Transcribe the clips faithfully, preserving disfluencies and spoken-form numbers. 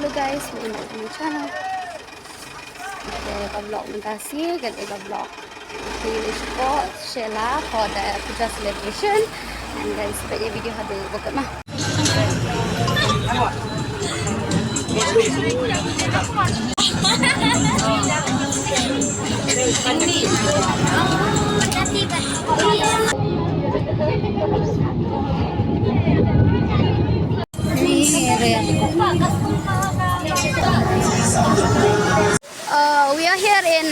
Hello guys, welcome back to my channel. Ka vlog mynta sngi, ka vlog. Ngi support Sheila for the puja celebration. And guys, peit ïa video haduh ba kut ma. Uh, we are here in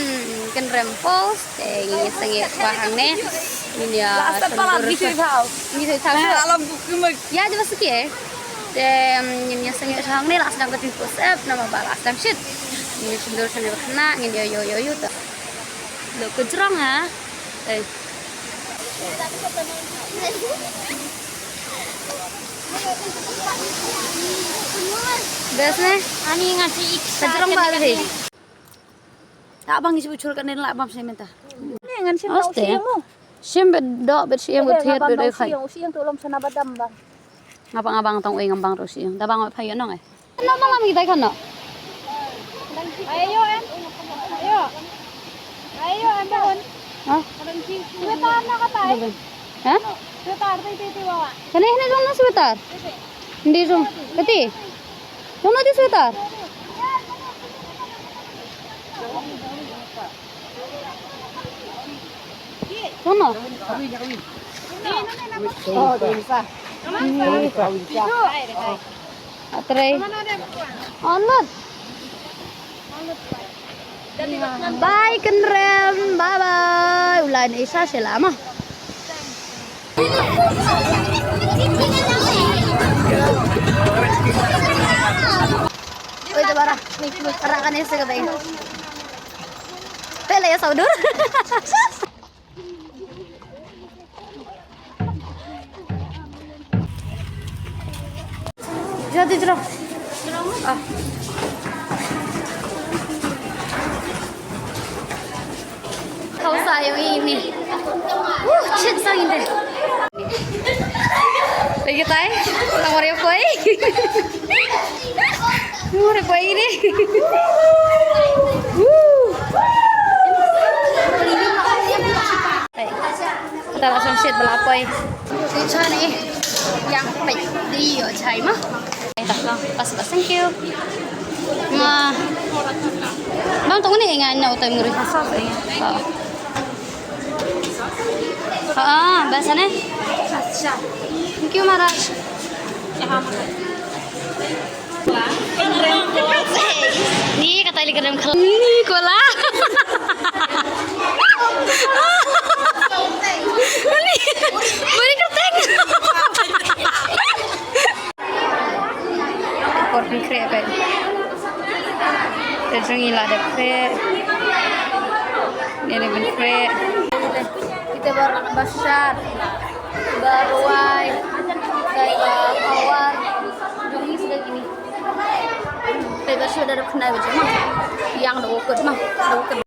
Kynrem Falls. Te ngi sangeh ba hangne. Ngi ïa sangeh. Ngi sangeh. Ïa, jaba siki eh. Te ngi ïa sangeh hangne la sdang ka tu ko sep nama ba la sdang shit. Ngi sendul sangeh ba khana ngi ïa yo yo yo ta. Lo ko jrong ha. Eh. Best ne? Ani nga si ik. Ka jrong ba hi. Ta bang isi buchur ka nen la bam sini menta. Ne ngan sim. Aste. Sim bet dok bet sim bet thiat bet doi khai. Sim tu lom sana badam bang. Ngapa ngabang tong oi ngambang terus sim. Da bang phai nong eh. Nong nong ami tai kan no. Ayo em. Ayo. Ayo em bang. Ha? Sweater na katai. Ha? Sweater tai tai tai bawa. Kane hne jong na sweater. Hindi jong. Kati. Jong na di sweater. Jong na. Atre. Onot. Bye Kynrem, bye bye. Ulan isa selama. Oi, jabara. Ni, ni, rakan isa ka bai. Pele ya saudur. Jrong, jrong. Ah. Kau sa yung ini. Uh, shit, sang ini. Lagi tay, tang wario koi. Wario koi ini. Uh. Kata la shong shit ba la poi. Te chane ïa peit di ïoh chai ma. Ai ta, pas pas, thank you. Ma. Bang tong ni nga na utai muri. Ha. Ha, bas ne? Thank you Maharaj. Ni kata lagi kena khala. Ni kola. Ni beri kerteng. Por pynkreh peit. Te jong ngi la dep kreh. Ni dep pynkreh. Kita baru nak basar. Ba rwai, dei ba khawar, jong ngi sdang kine. Dei ba shu da dep khyndai baje ma. Ïang da u kut ma, da u kut.